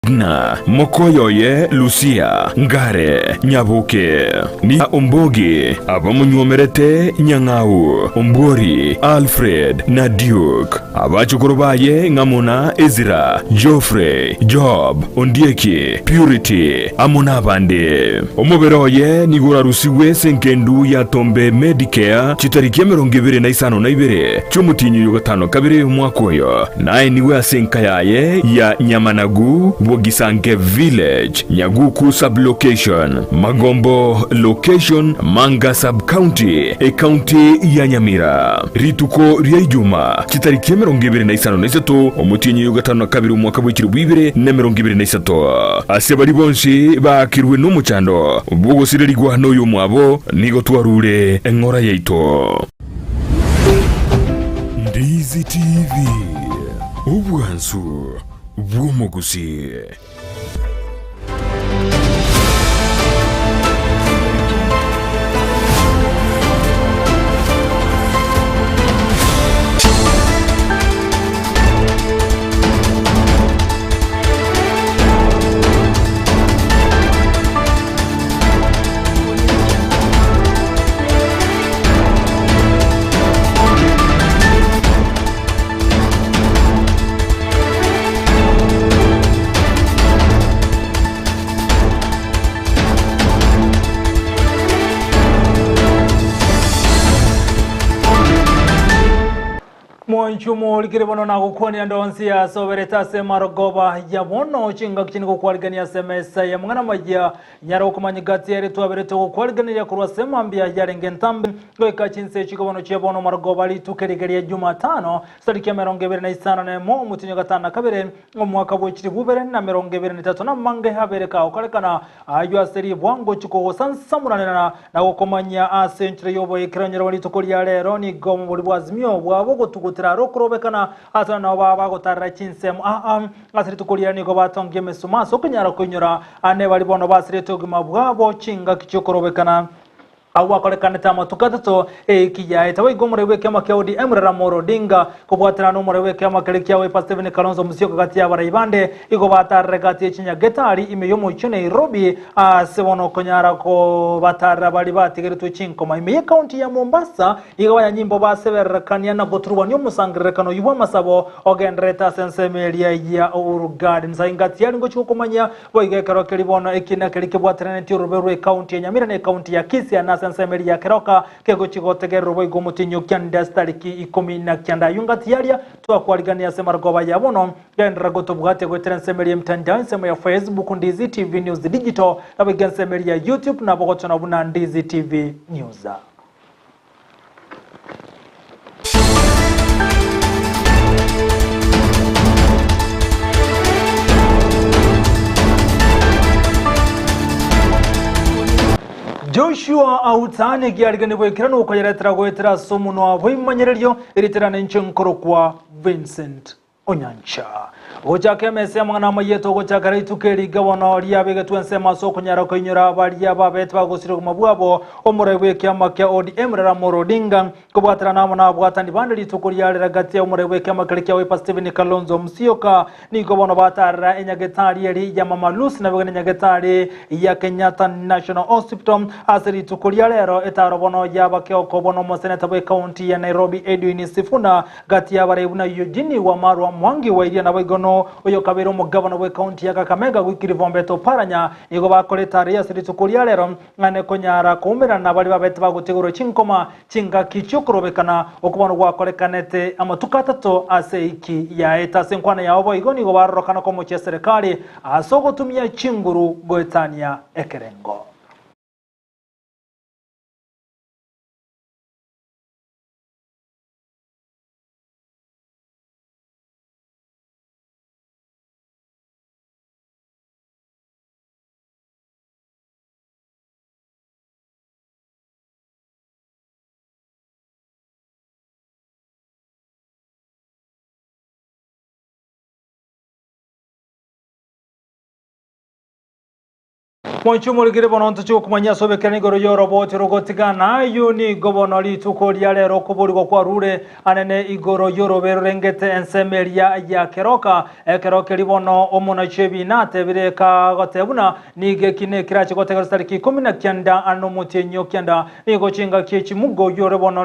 Edna, mokoyo oye Lucia, Ngare, Nyaboke, Nia Ombogi, abamonyuomerete Nyang'au, Ombuori, Alfred, na Duke. Abachokoro baye ng'amo na Ezra, Geoffrey, Job, Ondieki, Purity, amo nabande. Omobere oye nigo orarusigwe ase engendu ya Tombe Medicare chitariki 25 chi'omotienyi oyo gatano kabere omwaka oyo, naenigwe ase enka yaye ya Nyamanagu, Bogisange Village, Nyaguku Sub-location, Magombo Location, Manga Sub-county, Ecounty ya Nyamira. Rituko ria Ijuma, chitariki 23 omotienyi oyo gatano na kabere omwaka bwe chilifu ibere na emerongo ebere na isato. Ase baria bonsi baakirwe nomochando bw'ogosirerigwa noyomwabo, nigo twarure eng'ora yaito. Ndizi TV, obwansu bw'omogusii. Mwanchu morikire bono nagokwanera ndonsi asoberete ase marogoba ya bono chingaki chini gokwarigania ase emesa ya mang'ana maya Nyara okomanya egati ere twaberete gokwarigereria korwa ase mambia yarenge entambe goika chinsa echi bono chia bono marogoba rituko eriga ria Jumatano chitariki 25 nemo omotienyi o gatano na kabere omwaka bwe chilifu ibere na emerongo ebere na etato namange abere kagokorekana ayio ase ribwa ngochia kogosansamoranera na gokomanyia ase enchera y'oboikeranu bwa rituko ria rero nigo omobori bwa Azimio bwabo gotugutera are okorobekana ase nao baba bagotarera chinsemo aa Ase rituko riria nigo batongia emesuma ase okonyara koinyora ane baria bono basirete obogima bwabo chingaki chi'okorobekana. Agwo akorekanete amatuko atato eiki yaete. Boigo omorwoti bw'ekiama kia ODM Raila Amolo Odinga kobwaterana nomorwoti bw'ekiama keria kia Wiper Stephen Kalonzo Musyoka gati y'abarai bande igo batarire gati ye chinyagetari ime y'omochie o Nairobi ase bono okonyara kobatarera baria batigeretwe chinkoma ime y'ecounty ya Mombasa Igo abanyanyimbo basebererekania na goturubania omosangererekano oyio bw'amasabo ogendererete ase ensemo eria ya Uhuru Gardens. Ainga tiari ngochia gokomanyia boigo ekero keria bono ekina keria kebwateranetie orobe rw'ecounty ya Nyamira na ecounty ya Kisii na ase ensemo eria ya Keroka kegochia gotegererwa boigo omotienyi o kianda ase tariki 19. Ayio ngati yaria twakwarigania ase marogoba ya bono. Genderera gotobwatia goetera ensemo eria y'emitandao, ensemo ya Facebook Ndizi TV News Digital, naboigo ensemo eria ya YouTube nabo gochora buna Ndizi TV News. Joshua Autani ekiariganigwa ekero nokoyeretera goetera ase omonwa bw'ebimanyererio eriterane inche nkorokwa Vincent Onyancha. Gochaka emesa y'amang'ana amayia togochaka rituko eri bono riabegetwe ensemo ase okonyara koinyora baria babete bagosira obogima bwabo omorai bw'ekiama kia ODM Raila Amolo Odinga kobwaterana amo nabwatani bande rituko riarera gati ya omorai bw'ekiama keria kia Wiper Stephen Kalonzo Musyoka nigo bono batarera enyagetari eri ya Mama Lucy naboigo nenyagetari ya Kenyatta National Hospital ase rituko ria rero etaro bono yaba keokobo nomoseneta bw'ekaunti ya Nairobi Edwin Sifuna Gati y'abarai buna Eugene Wamalwa Mwangi wa Iria naboigo oyokabeire omogabana bw'ekaunti ya Kakamega Wycliffe Ombeta Oparanya nigo bakorete aria ase rituko ria rero ng'a nekonyara koumerana na baria babete bagotigorwa chinkoma chingaki chi'okorobekana okwo bono gwakorekanete amatuko atato ase eiki yaete. Ase enkwana yabo boigo nigo barorokana komochia eserekari ase ogotumia chinguru goetania ekerengo. Mwanche omorigere bono ntoche gokumanyia ase obekerani igoro y'oroboti rogotigana. Ayio nigo bono rituko ria rero okoborigwa kwarure anene igoro y'orobe rorengete ensemo eria ya keroka. Ekero keria bono omonachi ebiina atebire kagoteba buna nigo eki nekerache gotegerwa chitariki ikomi na kianda ane nomotienyi o kianda. Nigo chingaki echi muga oyio ore bono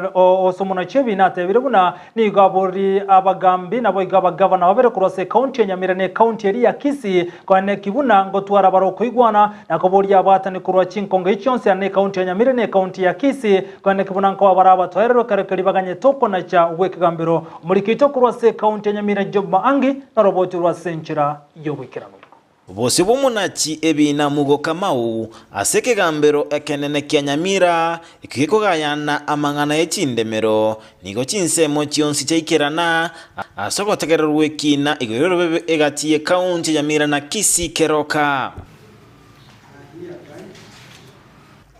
ase omonachi ebiina atebire buna Nigo abori abagambi naboigo abagavana babere korwa ase ekaunti ya Nyamira na ekaunti eria ya Kisii koeneki buna ngotwara bare okoigwana na koboria abaatani korwa chinkongo echi chionsi ane ekaunti ya Nyamira na ekaunti ya Kisii koeneki buna nkoba bare abatoererwa ekero keria baganyete okonacha gw'ekegambero. Omoriki oito korwa ase ekaunti ya Nyamira Job Maangi noroboti rwa ase enchera y'oboikeranu. Bosio bw'omonachi ebiina Mugo Kamau ase ekegambero ekenene kia Nyamira ekio gekogayana amang'ana ye chindemero, nigo chinsemo chionsi chiaikerana ase ogotegererwa ekiina igoro y'orobebe egati y'ekaunti ya Nyamira na Kisii Keroka.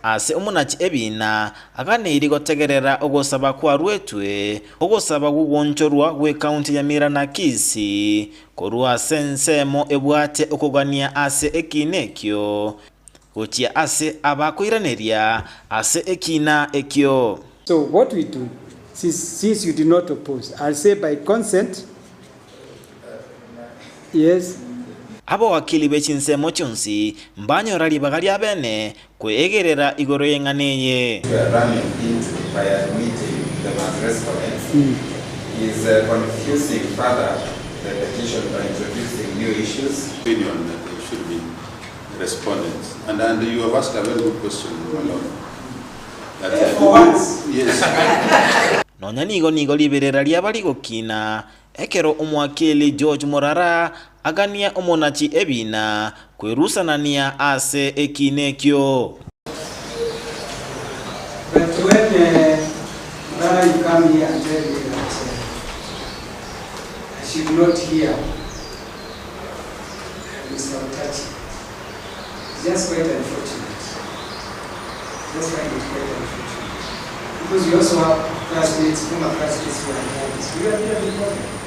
Ase omonachi ebiina aganeirie gotegerera ogosaba kwaruetwe, ogosaba gw'ogwonchorwa gw'ekaunti ya Nyamira na Kisii korwa ase ensemo ebwate okogania ase ekiina ekio gochia ase abakoiraneria ase ekiina ekio. So what we do, since, since you did not oppose, I'll say by consent, yes. Abawakili be chinsemo chionsi mbanyora ribaga ria bene kweegerera igoro y'eng'ana eye. we are running into by admitting them as respondents is confusing further the petition by introducing new issues. opinion that they should be respondents. And, and you have asked a very good question, my lord. That, For once. Yes. Nonya nigo nigo riberera riaba rigokina, Ekero omwakeli George Morara agania omonachi ebiina kwerusanania ase ekiina ekio. But when Morara you come here and tell me that I should not hear Mister Otachi, it's just quite unfortunate. Just find it quite unfortunate. Because we also have classmates, former classmates who are journalists. We are there before them.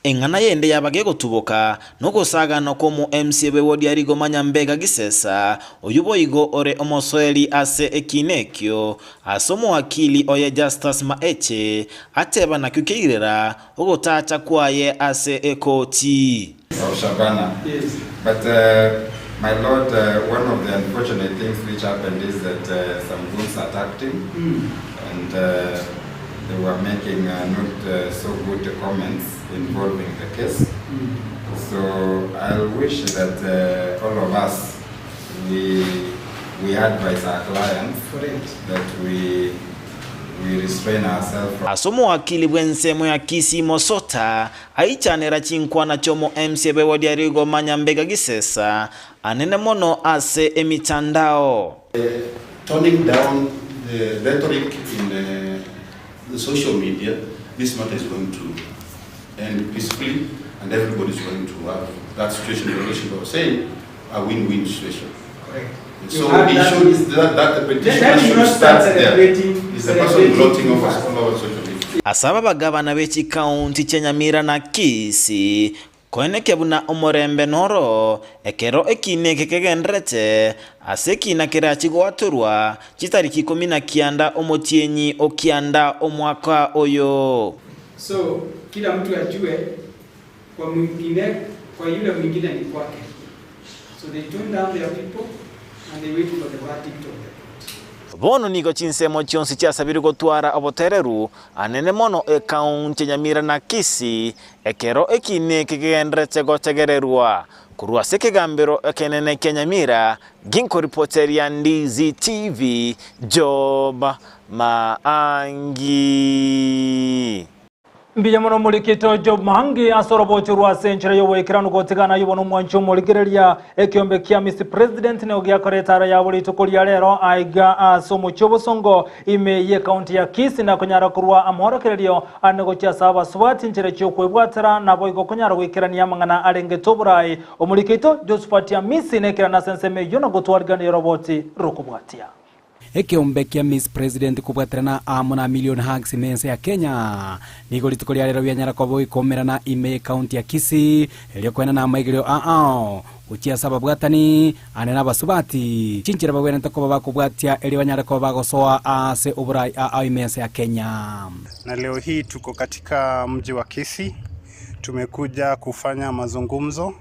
Eng'ana yende yaba gegotuboka nogosagana kw'omo MC bw'ewodi ya Rigoma Nyambega Gisesa, oyio boigo ore omosoeri ase ekiina ekio, ase omowakili oye Justus Maeche ateba nakio keirera ogotacha kwaye ase ekoti. Of Shabana. But uh, my lord, uh, one of the unfortunate things which happened is that uh, some goons attacked him and uh, they were making uh, not uh, so good comments involving the case. So I wish that uh, all of us, we, we advise our clients Correct. that we, we restrain ourselves from Ase omowakili bw'ensemo ya Kisii Mosota Aichanera chinkwana chi'omo MC b'ewodi ya Rigoma Nyambega Gisesa anene mono ase emitandao. Toning down the rhetoric in the social media, this matter is going to end peacefully and everybody is going to have that situation your lordship was saying, a win-win situation. Correct. So You have he that should, list. that, that the Let petitioner me should not start start there. celebrating. Is the person celebrating gloating too over, fast. all over social media. Ase abagabana be chikaunti chia Nyamira na Kisii koenekia buna omorembe noro ekero ekiina eke kegenderete ase ekiina kerachie goatorwa chitariki ikomi na kianda omotienyi o kianda omwaka oyo. So kila mtu ajue kwa mwingine, kwa yule mwingine ni kwake. So they tone down their people and they wait for the verdict of the court. Bono nigo chinsemo chionsi chiasabirwe gotwara obotereru anene mono ekaunti ya Nyamira na Kisii ekero ekiina eke kegenderete gotegererwa. Korwa ase ekegambero ekenene kia Nyamira, ginkoripoteria Ndizi TV, Job Maangi. Mbuya mono omorikito Job Mahangi ase orobocho rwa ase enchera y'oboikeranu gotigana ayio bono omwanchi omorigereria ekiombe kia Miss President nigo giakora etara yabo rituko ria rero aiga ase omochie obosongo ime y'ecounty ya Kisii na konyara korwa amorokererio ane gochia ase abasubati enchera chi'okwebwatera naboigo konyara goikerania amang'ana arengete oborai. Omorikito Josephat Amisi nekerana ase ensemo eyio na gotwarigania oroboti rokobwatia. Ekeombe kia Miss President kobwaterana amo na Million Hugs ime ense ya Kenya nigo rituko ria rero bianyara koba goikomerana ime y'ecounty ya Kisii erio koenana amaigerio ao gochia ase ababwatani ane na abasubati chinchera bagwenerete koba bakobwatia erio banyare koba bagosoa ase oborai ao ime ense ya Kenya. Na leo hii tuko katika mji wa Kisii, tumekuja kufanya mazungumzo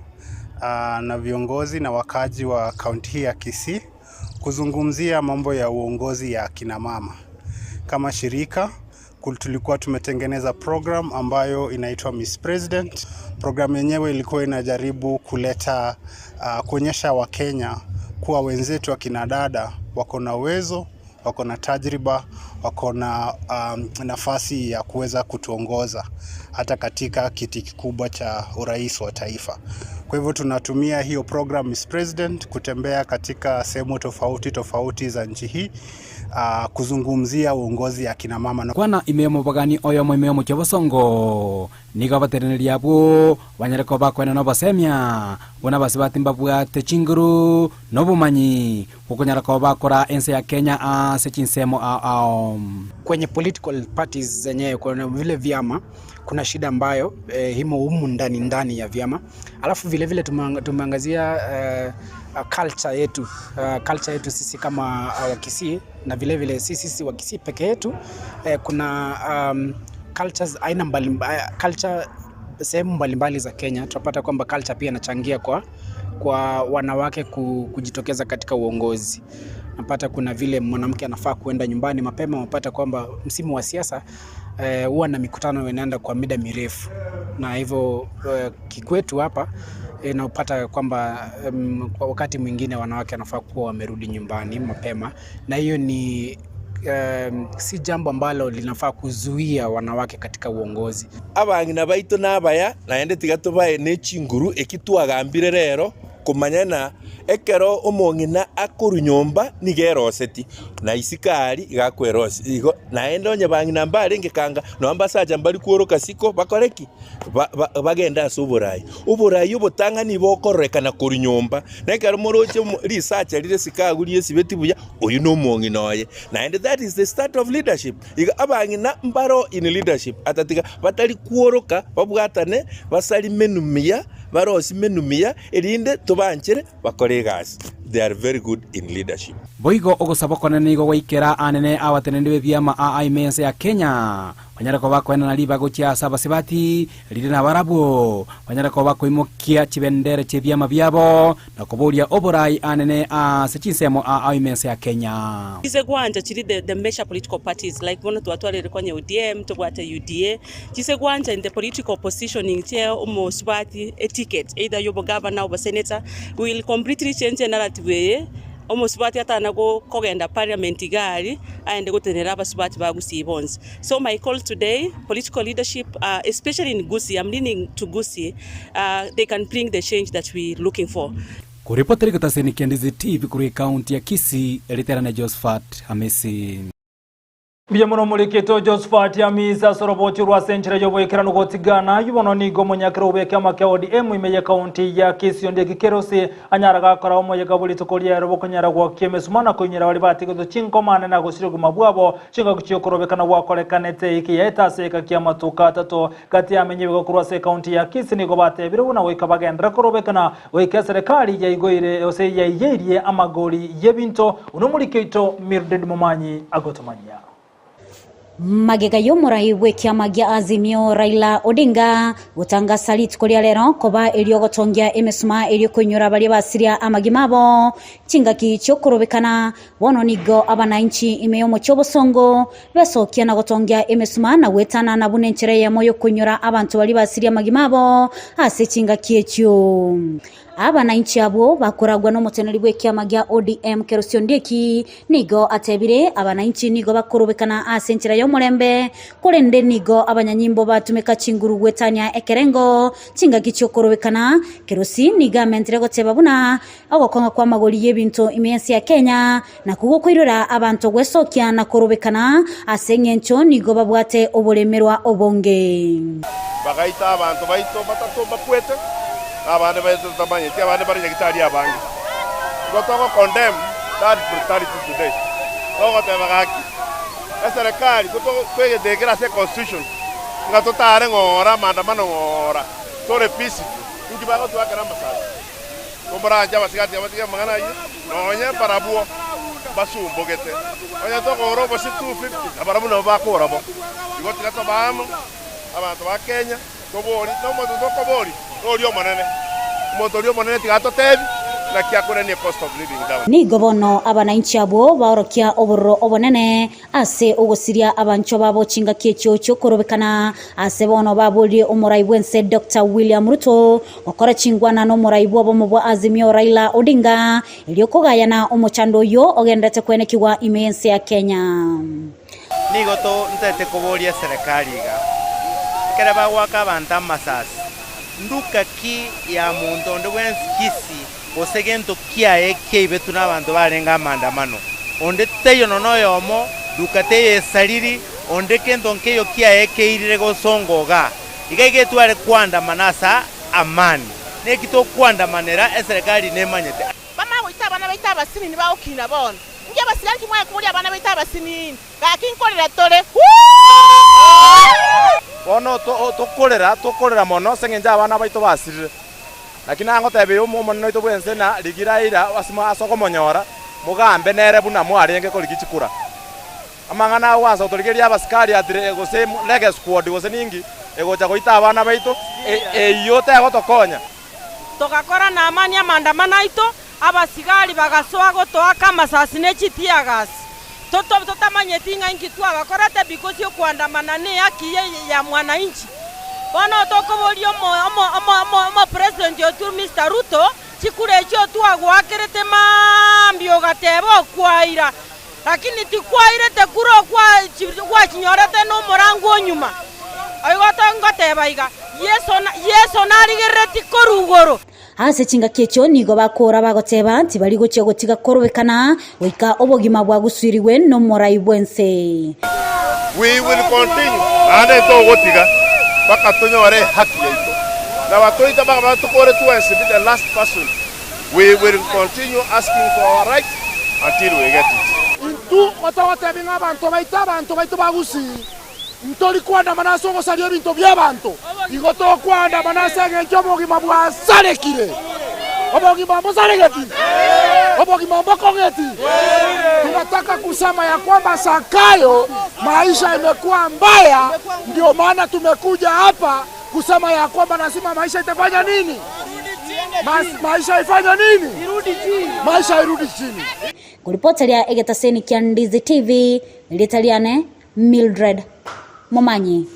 na viongozi na wakaaji wa kaunti hii ya Kisii kuzungumzia mambo ya uongozi ya kina mama. Kama shirika tulikuwa tumetengeneza program ambayo inaitwa Miss President. Program yenyewe ilikuwa inajaribu kuleta kuonyesha Wakenya kuwa wenzetu wa kina dada wako na uwezo, wako na tajriba, wako na nafasi ya kuweza kutuongoza hata katika kiti kikubwa cha urais wa taifa. Kwa hivyo tunatumia hiyo program Miss President kutembea katika sehemu tofauti tofauti za nchi hii kuzungumzia uongozi ya kina mama. Kwana ime y'omobogani oyomo ime y'omochie o Bosongo, nigo abateneneri abwo banyare koba bakoenana obosemia buna abasubati mbabwate chinguru na obomanyi bw'okonyara koba bakora ense ya Kenya ase chinsemo ao ao. Kwenye political parties zenyewe, kuna vile vyama, kuna shida ambayo imo humu ndani ndani ya vyama. Alafu vile vile tumeangazia culture yetu, culture yetu sisi kama Wakisii, na vile vile si sisi Wakisii peke yetu, kuna cultures aina mbalimbali, culture sehemu mbalimbali za Kenya. Tunapata kwamba culture pia inachangia kwa wanawake kujitokeza katika uongozi. Napata kuna vile mwanamke anafaa kuenda nyumbani mapema, unapata kwamba msimu wa siasa huwa na mikutano inaenda kwa muda mirefu, na hivyo kikwetu hapa inapata kwamba kwa wakati mwingine wanawake wanafaa kuwa wamerudi nyumbani mapema, na hiyo ni si jambo ambalo linafaa kuzuia wanawake katika uongozi. Abang'ina baito nabaya, naende tiga tobae ne chinguru eki twagambire rero komanya na ekero omong'ina akorwa nyomba nigo eroseti na isiko aria iga akwerosia igo naende onye bang'ina mbarenge kanga nonya mbasacha mbari kworoka siko bakore ki? Ba ba bagende ase oborai. Oborai obotang'ani bokororekana korwa nyomba, na ekero moroche omo risacha rire isiko agwo riesibeti buya, oyio na omong'ina oye. Naende that is the start of leadership. Iga abang'ina mbaro in leadership atatiga batari kworoka babwatane basari menu miya, barosie menu miya, erinde tobanchere bakore egasi. They are very good in leadership. Boigo ogosaba okonene nigo gwaikera anene abateneneri b'ebiama aa ime ense ya Kenya banyare koba bakoenana ribaga gochia ase abasibati rire nabarabwo banyare koba bakoimokia chibendera chi'ebiama biabo na koboria oborai anene ase chinsemo aa ime ense ya Kenya. Chise gwancha chiri the major political parties like bono twatwarire konya ODM tobwate UDA chise gwancha in the political positioning che omosubati a ticket either yobo governor obo senator will completely change a narrative eye omosubati atana go kogenda parliament igari aende gotenera abasubati ba Gusii bonsi. So my call today, political leadership, especially in Gusii, I'm leaning to Gusii, they can bring the change that we're looking for. Koripoteri gotaseni Kendizi TV korwa ekaunti ya Kisii, eriterane Josephat Hamisi. Mbuya mono omorikito Josephat Hamisi ase oroboti rwa ase enchera y'oboikeranu gotigana aywo bono nigo omonyakera obeke amake ODM ime y'ekaunti ya Kisii onde Kerosi anyara gakora omoyega bwe rituko riaero bokonyara gwokia emesuma na koinyora baria batigetwe chinkomane na gosira obogima bwabo chingaki chiokorobekana gwakorekanete eke yaeta ase eka kia amatuko atato gati yamenye ebigo korwa ase ekaunti ya Kisii nigo batebire buna goika bagenderere korobekana goika eserekari yaigoire gose yaiyeirie amagori y'ebinto one omorikeito Mildred Momanyi agotomanyia. Magega y'omorai bw'ekiama gia Azimio Raila Odinga gotangasa rituko ria rero koba eriogotongia emesuma erio koinyora baria basiria amagima abo chingaki chiokorobekana bono nigo abananchi ime y'omochie obosongo besokia na gotongia emesuma na gwetana na buna enchera eyemo yokoinyora abanto baria basiria amagima abo ase chingaki echio. Abananchi abwo bakoragwa n'omoteneri bw'ekiama gia ODM Kerosi Ondieki nigo atebire abananchi nigo bakorobekana ase enchera y'omorembe korende nigo abanyanyimbo batumeka chinguru gwetania ekerengo chingaki chiokorobekana. Kerosi nigo amentire goteba buna ogokonga kwa amagori y'ebinto ime ense ya Kenya na kugokoirora abanto gwesokia na korobekana ase eng'encho nigo babwate oboremerwa obonge. Bagaita abanto baito batato mbakwete, na abande baito totamanyeti, abande bare nyagetari abange. Igo togo condemn that brutality today. Togoteba gaki, eserekari twegetekere ase econstitution ng'a totare ng'ora amaandamano ng'ora tore peaceful, inki bagotwakera amasasi? Komoranche abasigati abatige amang'ana ayio, nonye mbarabwo mbasumbogete. Onye tokogora obosie 250, nabarabwo nabo bakogora bo. Igo tiga tobe amo, abanto ba Kenya, tobori, na omonto tokoboria noria omonene. Omonto oria omonene tiga atotebi naki akorania cost of living down. Nigo bono abanainchi abwo baorokia obororo obonene ase ogosiria abanchwa babo chingaki echio chi'okorobekana, ase bono baborire omorai bw'ense Doctor William Ruto gokora chingwana nomorai bw'obomo bwa Azimio Raila Odinga erio kogayana omochando oyio ogenderete kwenekigwa ime y'ense ya Kenya. Nigo ntete koboria eserekari iga, ekero bagoaka abanto amasasi, nduka ki ya monto onde bwensi Kisii gose gento kiaye kiaibetwe nabanto barenge amandamano? Onde taiyo nonya noyomo, nduka teiyo esariri, onde kento nkeiyo kiaye keirire gosonga igaa. Iga iga etware koandamana ase amani. Neki tokoandamanera eserekari nemanyete. Bamanye goita abana baito abasinini bagokina bono. Inki abasigari kimwaye koboria abana baito abasinini? Gaki nkorera tore. Bono tokorera, tokorera mono ase engencho abana baito basirire. Naki nagotebia Omonene oito bw'ense na rigia Raila ase okomonyora, mogambe nere buna mwarenge korigia chikura. Amang'ana agwansa gotorigereria abasikari atire gose rege squad gose ninki egocha goita abana baito, eyio tegotokonya. Togakora naamani amaandamano aito, abasigari bagasoa gotoaka amasasi ne chitear-gas. Totamanyeti ng'a inki twabakorete because okoandamana nehaki ya mwananchi. Bono tokoboria omopresident oito Mister Ruto, chikura echio twagoakerete maambia ogateba okwaira, lakini tikwairete kura gwachinyorete nomorango onyuma. Igo ngoteba iga, Yeso narigereretie korwa igoro. Ase chingaki echio nigo bakoora bagoteba, Tibari gochia gotiga korobekana goika obogima bwagusuirigwe nomorai bw'ense. We will continue naende ntogotiga mpaka tonyore ehaki yaito. Na batoite mpaka batokore twensi be the last person. We will continue asking for our right until we get it. Intwe gotogotebia ng'a abanto baito, abanto baito ba Gusii, ntori koandamana ase ogosaria ebinto bi'abanto, igo tokoandamana ase engencho obogima bwasarekire. Obogima mbosaregeti? Obogima mbokong'eti? Tunataka kusema ya kwamba Zakayo maisha imekuwa mbaya, ndio maana tumekuja hapa kusema ya kwamba lazima maisha itafanya nini? Mas, maisha ifanye nini? Maisha irudi chini. Nkoripoteria egetaseni kia Ndizi TV, erieta riane Mildred Momanyi.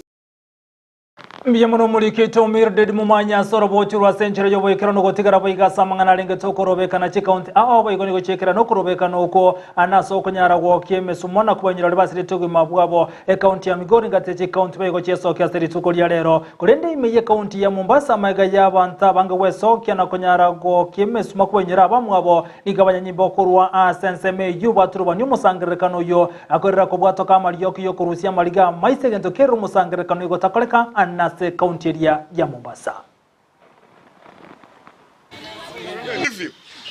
Mbuya mono omoriki oito Mildred Momanyi ase orobochi rwa ase enchera y'oboikeranu gotigara boigo ase amang'ana arengete okorobekana chikaunti ao boigo nigo chiaikera okorobekana okwo ande ase okonyara gwokia emesumo na kobanyora baria basirete obogima bwabo Ekaunti ya Migori ngati ya chikaunti boigo chiesokia ase rituko ria rero. Korende ime y'ekaunti ya Mombasa amaiga y'abanto abange gwesokia na konyara gokia emesuma kwenyora abamwabo nigo abanyanyimbo korwa ase ensemo eyio baturubania omosangererekano oyio akorera kobwatoka amarioki y'okorusia amariga amaiso egento kerire omosangererekano oyo gotakoreka ase ekaunti eria ya Mombasa.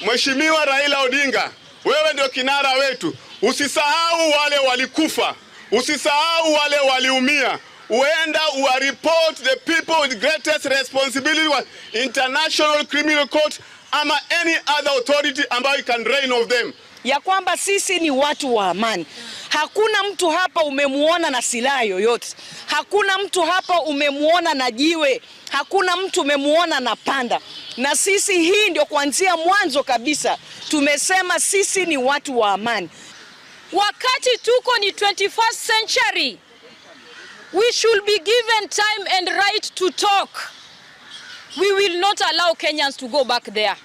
Mheshimiwa Raila Odinga, wewe ndio kinara wetu. Usisahau wale walikufa, usisahau wale waliumia. Uenda uwa report the people with greatest responsibility wa International Criminal Court ama any other authority ambayo can reign of them. Ya kwamba sisi ni watu wa amani. Hakuna mtu hapa umemuona na silaha yoyote. Hakuna mtu hapa umemuona na jiwe. Hakuna mtu umemuona na panda. Na sisi hii ndio kuanzia mwanzo kabisa tumesema sisi ni watu wa amani. Wakati tuko ni 21st century, we should be given time and right to talk. We will not allow Kenyans to go back there.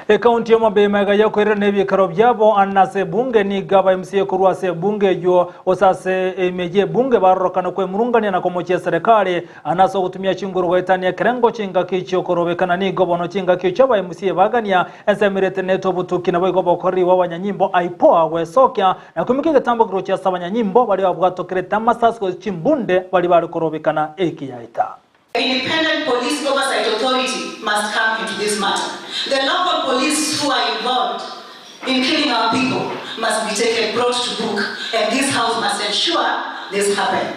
Ekaunti ya Homabay magega y'okoirana ebiekero biabo ande ase ebunge nigo aba MCA korwa ase ebunge eyio gose ase ime y'ebunge barorokana kwemurungania na komochia eserekari ande ase ogotumia chinguru goetania ekerengo chingaki chi'okorobekana nigo bono chingaki echio aba MCA bagania ensemo eria etenenete obotuki naboigo obokoreri bw'abanyanyimbo IPOA gwesokia na koimokia egetambo kerochia ase abanyanyimbo baria babwatokerete amasasi gose chimbunde baria bare korobekana ekiyaeta. Independent Police Oversight Authority must come into this matter. The local police who are involved in killing our people. must be taken, brought to book, and this House must ensure this happen.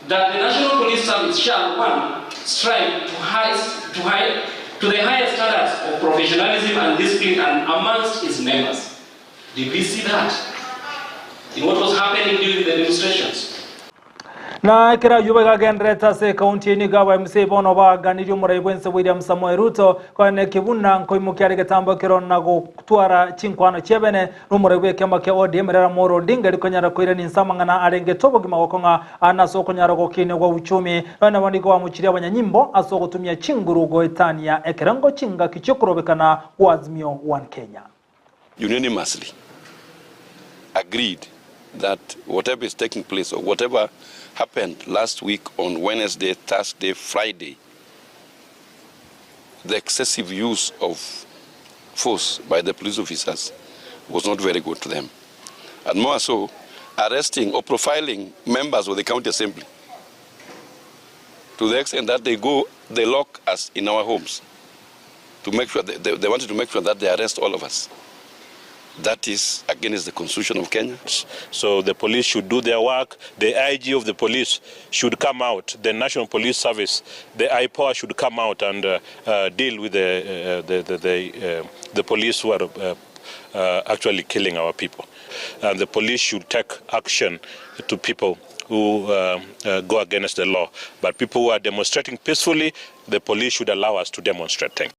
That the National Police Service shall, one, strive to, highest, to, high, to the highest standards of professionalism and discipline and amongst its members. Did we see that in what was happening during the demonstrations? Na ekero ayio bagagendererete ase ekaunti eye nigo aba MCA bono baganirie omorai bw'ense William Samoei Ruto koeneki buna nkoimokia are egetambo ekero na gotwara chinkwano chi'ebene nomorai bw'ekiama kia ODM Raila Amolo Odinga rikonyara koirania inse amang'ana arengete obogima gokong'a aa ase okonyara gokinia gwa uchumi. Nonya nabo nigo bamochirie abanyanyimbo ase ogotumia chinguru goetania ekerengo chingaki chiokorobekana gwa Azimio One Kenya. Unanimously agreed that whatever is taking place or whatever happened last week on Wednesday, Thursday, Friday, the excessive use of force by the police officers was not very good to them. And more so, arresting or profiling members of the county assembly to the extent that they go, they lock us in our homes to make sure they, they, they wanted to make sure that they arrest all of us. That is against the constitution of Kenya. So the police should do their work. The IG of the police should come out. The National Police Service, the IPOA should come out and uh, uh, deal with the, uh, the, the, the, uh, the police who are uh, uh, actually killing our people. And the police should take action to people who uh, uh, go against the law. But people who are demonstrating peacefully, the police should allow us to demonstrate. Thank you.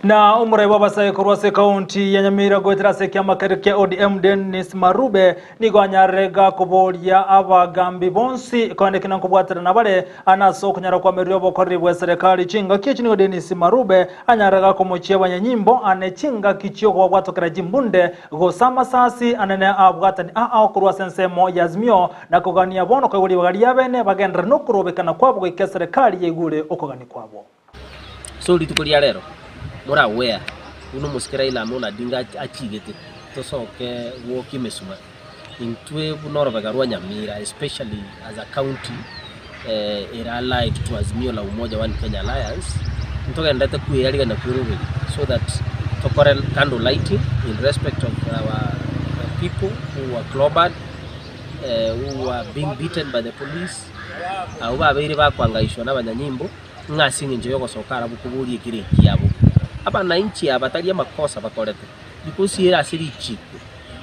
Na omorai bw'abasae korwa ase ekaunti ya Nyamira goetera ase ekiama keria kia ODM Dennis Marube nigo anyarega koboria abagambi bonsi koendekina nkobwaterana bare ane ase okonyara kwamereria obokoreri bwa eserekari chingaki echi nigo Dennis Marube anyarega komochia abanyanyimbo ane chingaki chiokobabwatokera chimbunde gose amasasi anene abwatani ao korwa ase ensemo ya Azimio na kogania bono koigwa ribaga riabene bagenderere nokorobekana kwabo goika eserekari yaigure okogania kwabo. So rituko ria rero more aware buna omosike Raila Amolo Odinga achigete tosoke gwokia emesuma intwe buna orobega rwa Nyamira especially as a county ere allied to Azimio la Umoja One Kenya Alliance ntogenderete kweyarigania kweroberia so that tokore candle lighting in respect of our people who were clobbered who were being beaten by the police abwo babeire bakwangaishwa na abanyanyimbo. ng'a ase engencho y'ogosoka arabwo koboria ekero ekiabo. Abanainchi aba tari amakosa bakorete, because ere ase richiko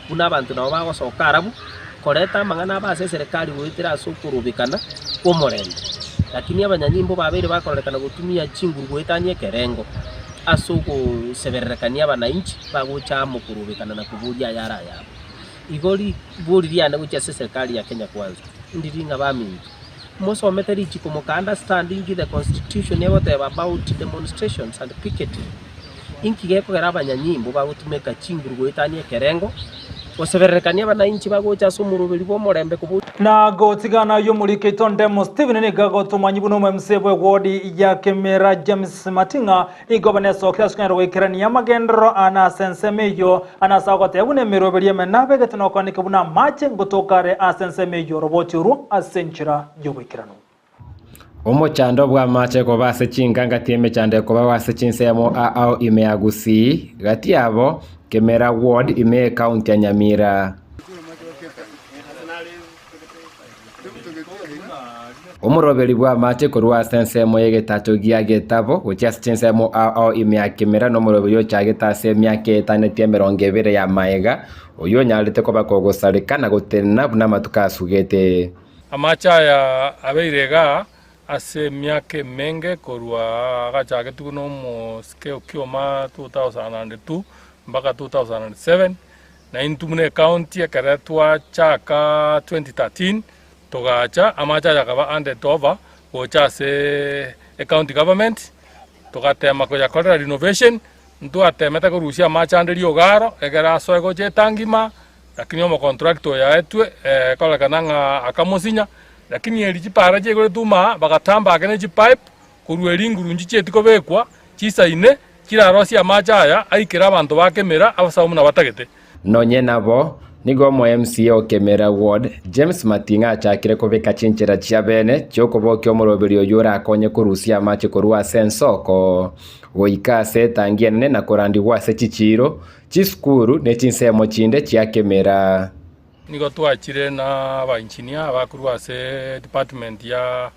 buna abanto nabo bagosoka arabwo koreta amang'ana abo ase eserekari goetera ase okorobekana kw'omorembe. Lakini abanyanyimbo babeire bakororekana gotumia chinguru goetania ekerengo ase ogosebererekania abanainchi bagocha amo korobekana na koboria ayare ayabo. Igo ribori riane gochia ase eserekari ya Kenya Kwanza ndiri ng'a baminto Mosomete richiko moka understand inki the constitution egoteba about demonstrations and picketing. Inki gekogera abanyanyimbo bagotumeka chinguru goetania ekerengo, gosebererekania abanainchi bagocha ase omoroberi bw'omorembe kobo. Na gotigana ayio omoriki oito Ndemo Stephen nigo agotomanyia buna omo MCA bwe ward ya Kemera James Mating'a Nigo banesokire ase okonyara goikerania amagenderero aane ase ensemo eyio, ane ase agoteba buna emeroberi y'emenene abegete nokoaneka buna amache ngotoka are ase ensemo eyio oroboti orwo ase enchera y'oboikeranu. Omochando bw'amache koba ase chinkanga ti'emechando ekobao ase chinsemo ao ime ya Gusii, gati yabo Kemera Ward ime y'Ekaunti ya Nyamira. Omoroberi bw'amache korwa ase ensemo y'egetacho gia getabo gochia ase chinsemo ao ao ime ya Kimera nomoroberi ochagete ase emiaka eetaneti emerongo ebere ya magega, oyio onyarete koba kogosareka na gotenena buna amatuko asugete. Amache aya abeire igaa ase emiaka emenge korwa agachagetigwe nomosike Okioma 2002 mpaka 2007, Na intwe buna ecounty ekero twachaka 2013 togacha amache aya akaba handed over gocha ase ecounty government togatema koyakorera renovation ntwatemete korusia amache ande rioga aro egere asoe gocha etangi ime lakini omocontractor oyo aetwe kororekana ng'a akamosinya lakini eri chipara chiaigorete ime bagatamba ake ne chipipe Korwa erio inguru nchichieti kobekwa chisaine, chirarosie amache aya aikere abanto ba kemera abasabe buna batagete. Nonye nabo, Nigo omo MCA o Kemera Ward, James Mating'a achakire kobeka chinchera chia bene chiokobokia omoroberi oyio orakonye korusia amache korwa ase ensoko goika ase etangi enene na korandigwa ase chichiiro, chisukuru ne chinsemo chinde chia Kemera. Nigo twachire na abaengineer abakorwa ase department ya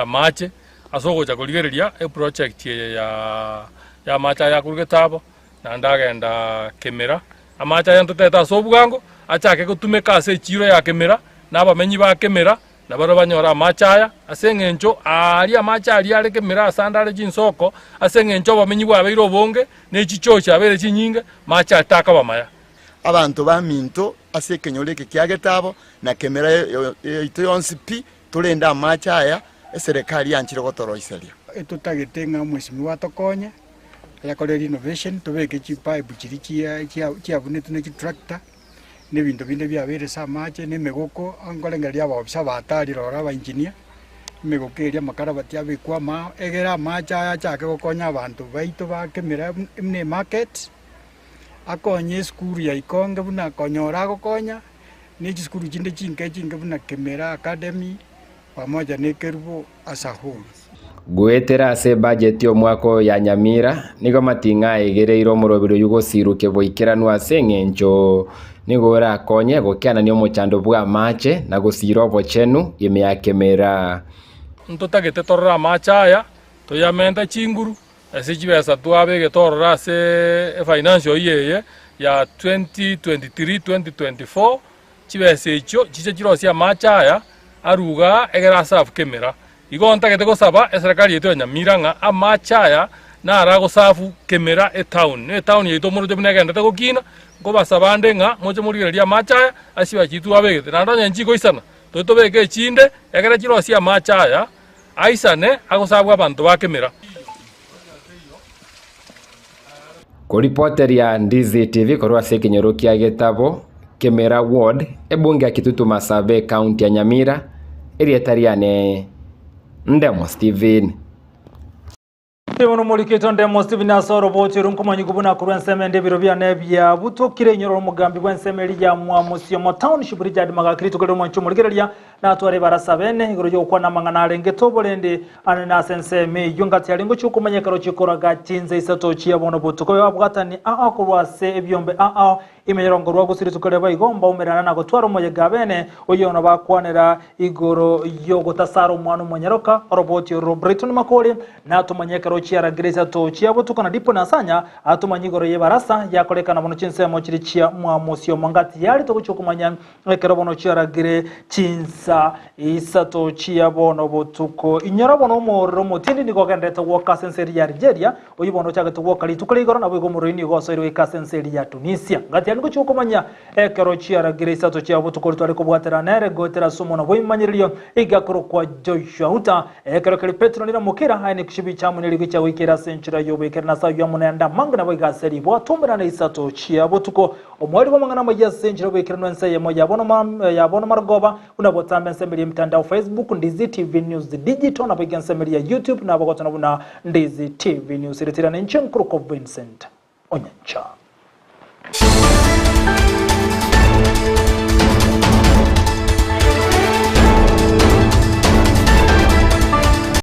amache ase ogocha korigereria eproject eye ya amache aya akorwa Getabo naende agenda Kemera. Amache aya ntotete ase obwango achake gotumeka ase echiiro ya Kemera na abamenyi ba Kemera nabarabwo banyore amache aya ase eng'encho aaria amache aria are Kemera ase ande are chinsoko ase eng'encho obomenyi bwabeire obonge ne chichoo chiabeire chinyinge, mache aria takaba amaya. Abanto baminto ase ekenyoro eke kia Getabo na Kemera yaito yonsi pi, torende amache aya eserekari yanchire gotoroiseria. Etotagete ng'a omwesimigwa atokonye, ayakore renovation, tobeke chipipe chiria chiabunetwe ne chitractor, na ebinto binde biabeire ase amache, na emegoko, nkorengereria abaofisa abatari roro aba engineer, emegoko eria amakarabati abekwe ama egere amache aya achake gokonya abanto baito ba Kemera buna emarket. Akonye esukuru ya Ikonge buna konyora agokonya, ne chisukuru chinde chinke chinke buna Kemera Academy, pamoja na Ekerubo as a whole. Goetera ase ebajeti y'omwaka oyo ya Nyamira, nigo Mating'a aegereire omoroberi oyio gosirukia boikeranu ase eng'encho nigo orakonye gokianania omochando bw'amache na gosiira obochenu ime ya Kemera. Ntotagete torore amache aya, toyamente chinguru, Ase chibesa twabegete ororo ase efinancial year eye ya 2023-2024, chibesa echio chiche chirosie amache aya aruga aa egere aserve kemera. Igo ntagete gosaba eserekari yaito ya Nyamira ng'a amache aya naro agoserve kemera etown. Na etown yaito moroche buna egenderete gokina, nkobasaba ande ng'a moche morigererie amache aya ase chibesa chiria twabegete. Naende onye nchikoisana, toche tobeke echinde egere chirosie amache aya Aisane agosabwa abanto ba kemera. Koripoteria Ndizi TV korwa ase ekenyoro kia Getabo, Kemera Ward, ebunge ya Kitutu Masabe, Ekaunti ya Nyamira, erieta riane Ndemo Stephen. Bono omorikito Ndemo Stephen ase oroboti oru nkomanyigwa buna korwa ensemo ende ebiro biane biabutokire inyora omogambi bw'ensemo eria ya Mwamusiomo Township Richard Magaki rituko riria omwanchi omorigereria natware ebarasa bene igoro y'ogokwana amang'ana arengete oborende anene ase ensemo eyio ngati arenge gochia okomanya ekero chikoraga chinsa isato chia bono botuko babwatani ao korwa ase ebiombe ao Ime y'orongo rwa gose rituko riabo igo mbaumerana na gotwara omoyega abene, oyio nobakwanera igoro y'ogotasara omwana omonyaroka, oroboti oro Brighton Makori, natomanye ekero chiaragire isato chia botuko na Dipo Nasanya atomanye igoro y'ebarasa yakorekana bono chinsemo chiria chia mwamosi omongati yari togochia okomanya ekero bono chiaragire chinsa isato chia bono botuko. Inyora bono omorero omotindi nigo ogenderete gwoka ase ense eria ya Algeria, Oyio bono ochagete gwoka rituko ria igoro, naboigo omorwoti nigo osoire goika ase ense eria ya Tunisia. Ngati aria ngochia gokomanya ekero chiaragire isato chia botuko ritware kobwatera nere goetera ase omonwa bw'ebimanyererio iga akorokwa Joshua Huta. Ekero keria Petero niramokera, aye nekichibi chiamonye rigochia goikera ase enchera y'oboikeranu ase ayio amo naende amange naboigo ase ribwatomerana isato chia botuko. Omoerio bw'amang'ana amayia ase enchera y'oboikeranu ense eyemo ya bono ya bono marogoba Buna botambe ensemo eria y'emitandao Facebook, Ndizi TV News Digital, naboigo ensemo eria ya YouTube nabogotana buna Ndizi TV News. Ereterana inche nkorokwa Vincent Onyancha.